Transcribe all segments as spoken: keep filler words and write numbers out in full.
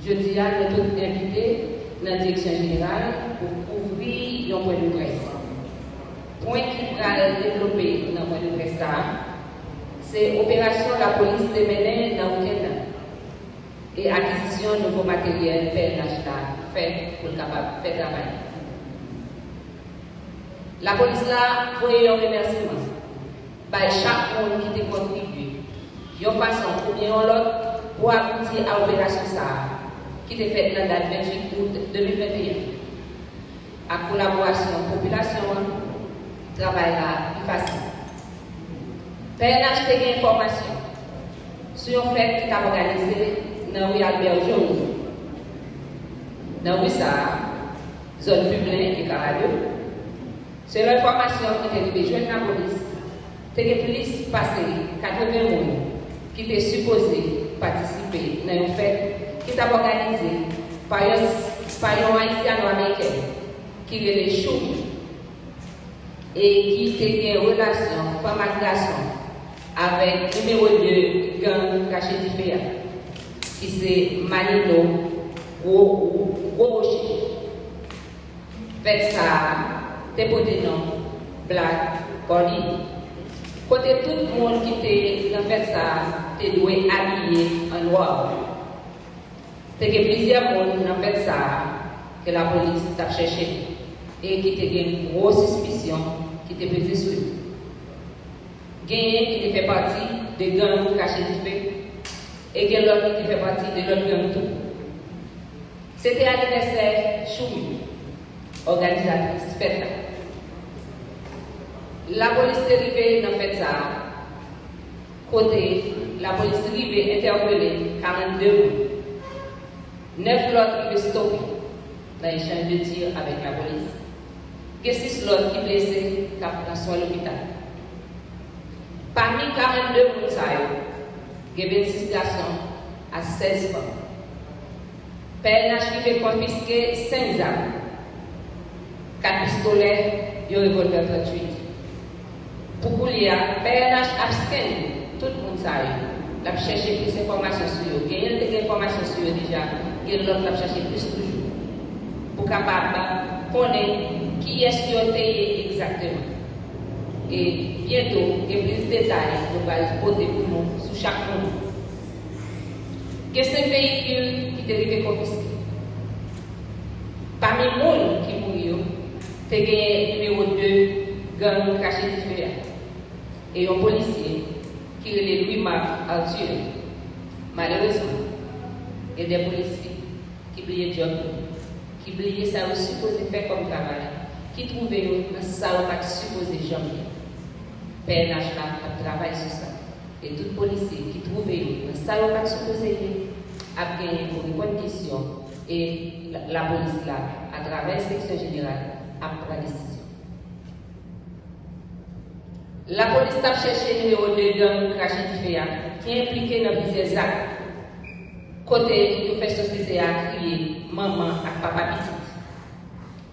Jodi a, nou tout envite nan direksyon jeneral pou kouvri yon pwen de près. Pwen ki pral devlope nan pwen de près sa a, se operasyon lapolis te mennen nan wikenn nan e akizisyon nouvo materyèl P N H la fè pou l kapab fè travay li. Lapolis la voye yon remèsiman bay chak moun ki te kontribye, yon fason oubyen yon lòt, pou abouti a operasyon sa a, ki te fèt nan dat venntuit out de mil venteyen. Ak kolaborasyon popilasyon an, travay la pi fasil. P N H te gen enfòmasyon sou yon fèt ki t ap òganize nan ri Albert Joly. Nan ri sa a, zòn Piblen e Karadyo, selon enfòmasyon ki te rive jwenn lapolis, te gen plis pase katreven moun ki te sipoze patisipe nan yon fèt ki t ap òganize pa yon, pa yon Ayisyano-Amerikèn ki rele Choumi e ki te gen relasyon fanm ak gason avèk nimewo de gang Krache Dife a, ki se Manilo Gwo, Gwo Woche. Fèt sa a te pote non Black Party, kote tout moun ki te nan fèt sa a te dwe abiye an nwa. Te gen plizyè moun nan fèt sa a ke lapolis t ap chèche e ki te gen gwo sispisyon ki te peze sou yo. Genyen ki te fè pati de gang Krache Dife e gen lòt ki te fè pati de lòt gang tou. Se te anivèsè Choumi, òganizatris fèt la. Lapolis te rive nan fèt sa a, kote lapolis rive entèpele karannde moun. Nèf lòt rive stope nan echanj de tir avèk lapolis. Gen sis lòt ki blese k ap pran swen lopital. Pami karannde moun sa yo, gen vennsis gason ak sèz fanm. P N H rive konfiske senk zam, kat pistolè, yon revòlvè tranntuit. Pou koulye a, P N H ap scann tout moun sa yo. L ap chèche plis enfòmasyon sou yo. Genyen l te gen enfòmasyon sou yo deja, gen lòt l ap chèche plis toujou. Pou kapab konnen kiyès yo te ye egzakteman. E byento, gen plis detay nou pral pote pou nou sou chak moun. Gen senk veyikil ki te rive konfiske. Pami moun ki mouri yo, te genyen nimewo de gang Krache Dife a e yon polisye ki rele Louis Marc Arthur. Malerezman, gen de polisye ki bliye djòb yo, ki bliye sa yo sipoze fè kòm travay, ki twouve yo nan sa yo pa t sipoze janm ye. P N H la ap travay sou sa. E tout polisye ki twouve yo nan sa yo pa t sipoze ye, ap genyen pou reponn kesyon e la, lapolis la, atravè enspeksyon jeneral, ap pran desizyon. Lapolis t ap chèche nimewo de gang Krache Dife a, ki enplike nan plizyè zak, kote yo fè sosyete a kriye manman ak papa pitit,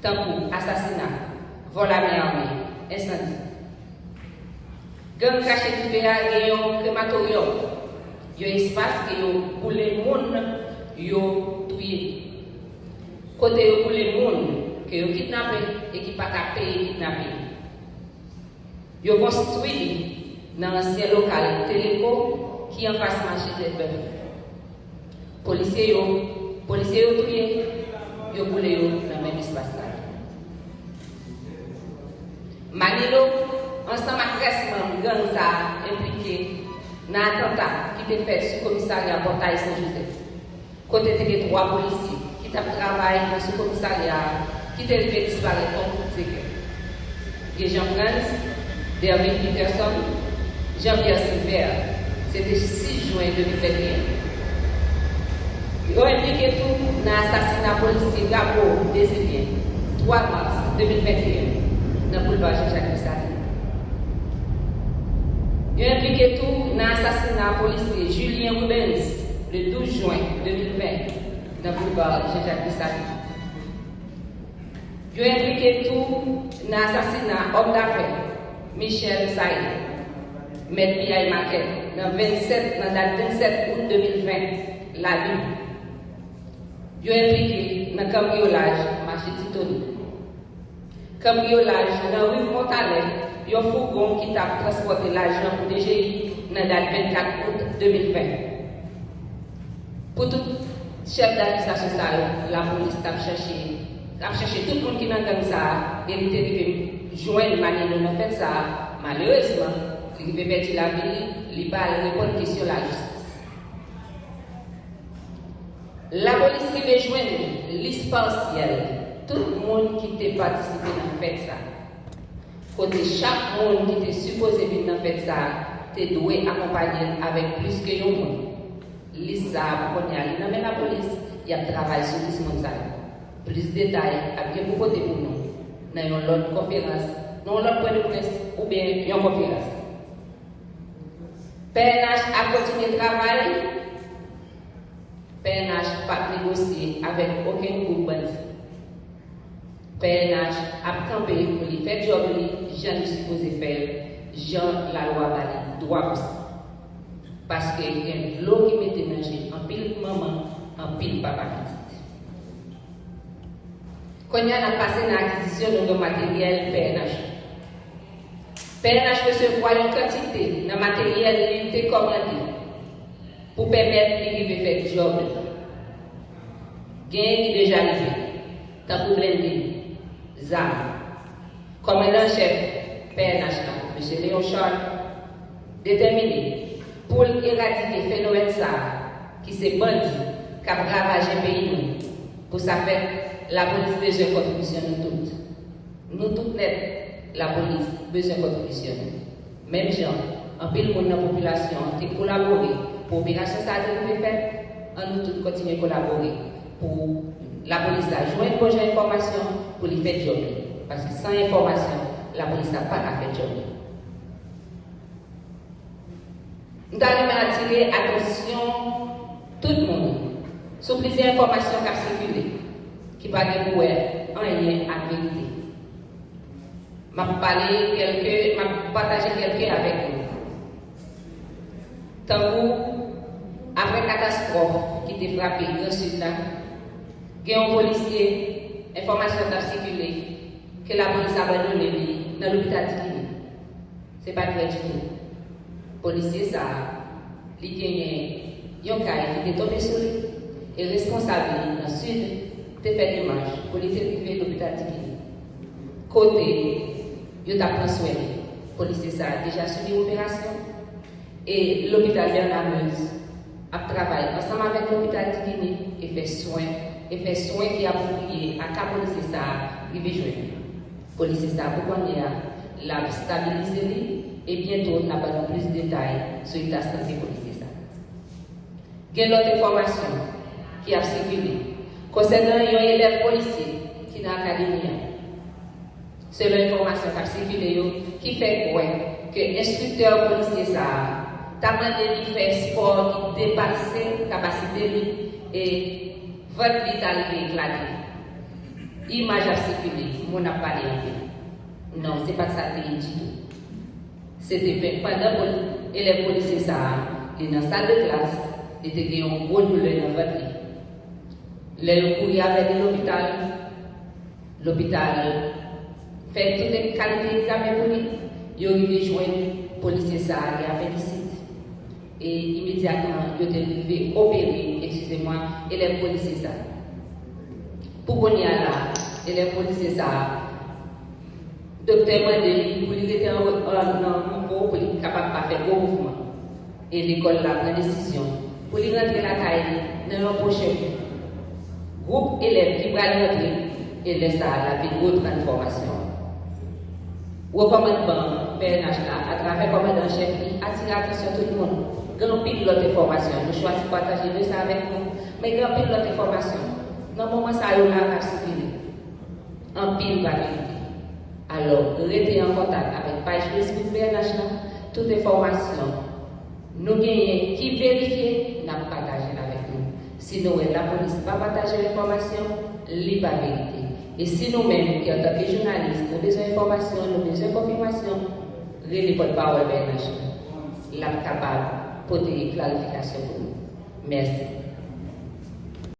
tankou asasina, vòl a men ame, ensandi. Gang Krache Dife a gen yon krematoryòm, yon espas ke yo boule moun yo touye, kote yo boule moun ke yo kidnape e ki pa ka peye kidnape yo. Yo konstwi li nan ansyen lokal Teleco ki anfas mache Tèt Bèf. Polisye yo, polisye yo touye, yo boule yo nan menm espas sa. Manilo, ansanm ak rès manm gang sa a, enplike nan atanta ki te fèt sou komisarya Pòtay Sen Jozèf, kote te gen twa polisye ki t ap travay nan sou komisarya a ki te rive disparèt an kout sekè. Gen Jean Frantz, Dervin Peterson, Jean Pierre Silbert. Se te sis jen de mil venteyen. Yo enplike tou nan asasina polisye Gabo Dezilyen, twa mas de mil venteyen, nan boulva Jean Jacques Dessalines. Yo enplike tou nan asasina polisye Julien Rubens, le douz jen de mil ven, nan boulva Jean Jacques Dessalines. Yo enplike tou nan asasina òm dafè Michel Saïd, mèt piyay makèt, nan vennsèt, nan dat vennsèt out de mil ven, Lalin. Yo enplike nan kanbriyolaj mache Ti Toni. Kanbriyolaj nan ri Montalè, yon fougon ki t ap transpòte lajan pou D G I nan dat vennkat out de mil ven. Pou tout chèf dakizasyon sa yo, lapolis t ap chèche, t ap chèche tout moun ki nan gang sa a, e li te rive jwenn Maneno nan fèt sa a. Malerezman, li rive pèdi lavi li, li pa al reponn kesyon lajistis. Lapolis rive jwenn lis pasyèl tout moun ki te patisipe nan fèt sa a, kote chak moun ki te sipoze vin nan fèt sa a te dwe akonpaye l avèk plis ke yon moun. Lis sa a, pou kounye a, li nan men lapolis, y ap travay sou lis moun sa yo. Plis detay ap gen pou pote pou nou nan yon lòt konferans, nan yon lòt pwen de près oubyen yon konferans. P N H ap kontinye travay. P N H p ap negosye avèk okenn gwoup bandi. P N H ap kanpe pou li fè djòb li jan li sipoze fè l, jan lalwa ba li dwa pou sa. Paske gen dlo ki mete nan je anpil manman, anpil papa pitit. Kounye a, n ap pase nan akizisyon de yon materyèl P N H. P N H resevwa yon kantite nan materyèl li te kòmande pou pèmèt li rive fè djòb li. Genyen ki deja rive, tankou blende, zam. Kòmandan an chèf P N H la, Mesye Léon Charles, detèmine pou l eradike fenomèn sa a, ki se bandi k ap ravaje peyi nou. Pou sa fèt, lapolis bezwen kontribisyon nou tout. Nou tout nèt, lapolis bezwen kontribisyon nou. Menm jan anpil moun nan popilasyon an te kolabore pou operasyon sa a te rive fèt, ann nou tout kontinye kolabore pou lapolis la jwenn bon jan enfòmasyon pou li fè djòb li. Paske san enfòmasyon, lapolis la pa ka fè djòb li. M ta renmen atire atansyon tout moun sou plizyè enfòmasyon k ap sikile, ki pa gen pou wè anyen ak verite. M ap pale kèlke, m ap pataje kèlke avèk nou. Tankou, apre katastwòf ki te frape Gran Sid la, gen yon polisye, enfòmasyon t ap sikile ke lapolis abandone li nan lopital Tikini. Se pa t vrè ditou. Polisye sa a, li genyen yon kay ki te tonbe sou li, e responsab li nan Sid te fè demach pou li te rive lopital Tikini, kote yo t ap pran swen li. Polisye sa a deja sibi operasyon, e lopital Bernard Meuse ap travay ansanm avèk lopital Tikini e fè swen, e fè swen ki apwopriye a ka polisye sa a rive jwenn li. Polisye sa a, pou kounye a, l ap stabilize li, e byento n ap ba nou plis detay sou eta sante polisye sa a. Gen lòt enfòmasyon ki ap sikile konsènan yon elèv polisye ki nan akademi an. Selon enfòmasyon k ap sikile yo, ki fè kwè ke enstriktè polisye sa a ta mande li fè espò ki depase kapasite li, e vant li ta rive eklate. Imaj ap sikile, moun ap pale anpil. Non, se pa t sa l te ye ditou. Se te pen-, pandan poli-, elèv polisye sa a, li nan sal de klas, li te gen yon gwo doulè nan vant li. Lè yo kouri avè li lopital, lopital fè tout kalite egzamen pou li, yo rive jwenn polisye sa a gen apendisit. E imedyatman, yo te rive opere, eskize mwa, elèv polisye sa a. Pou kounye a la, elèv polisye sa a, doktè mande li pou li rete an, an, nan repo pou li kapab pa fè gwo mouvman. E lekòl la pran desizyon pou li rantre lakay li nan yon pwochen tan. Gwoup elèv ki pral rantre, e lè sa a, l ap vin reprann fòmasyon an. Wo kòmandman P N H la, atravè kòmandan an chèf li, atire atansyon tout moun. Gen anpil lòt enfòmasyon, nou chwazi pataje de sa avèk nou, men gen anpil lòt enfòmasyon nan moman sa yo la k ap sikile. Anpil pa verite. Alò, rete an kontak avèk paj Facebook P N H la. Tout enfòmasyon nou genyen ki verifye, n ap pataje l avèk nou. Si nou wè lapolis pa pataje enfòmasyon, li pa verite. E si nou menm ki antanke jounalis, nou bezwen enfòmasyon, nou bezwen konfimasyon, rele pòtpawòl P N H la. L ap kapab pote klarifikasyon pou nou. Mèsi.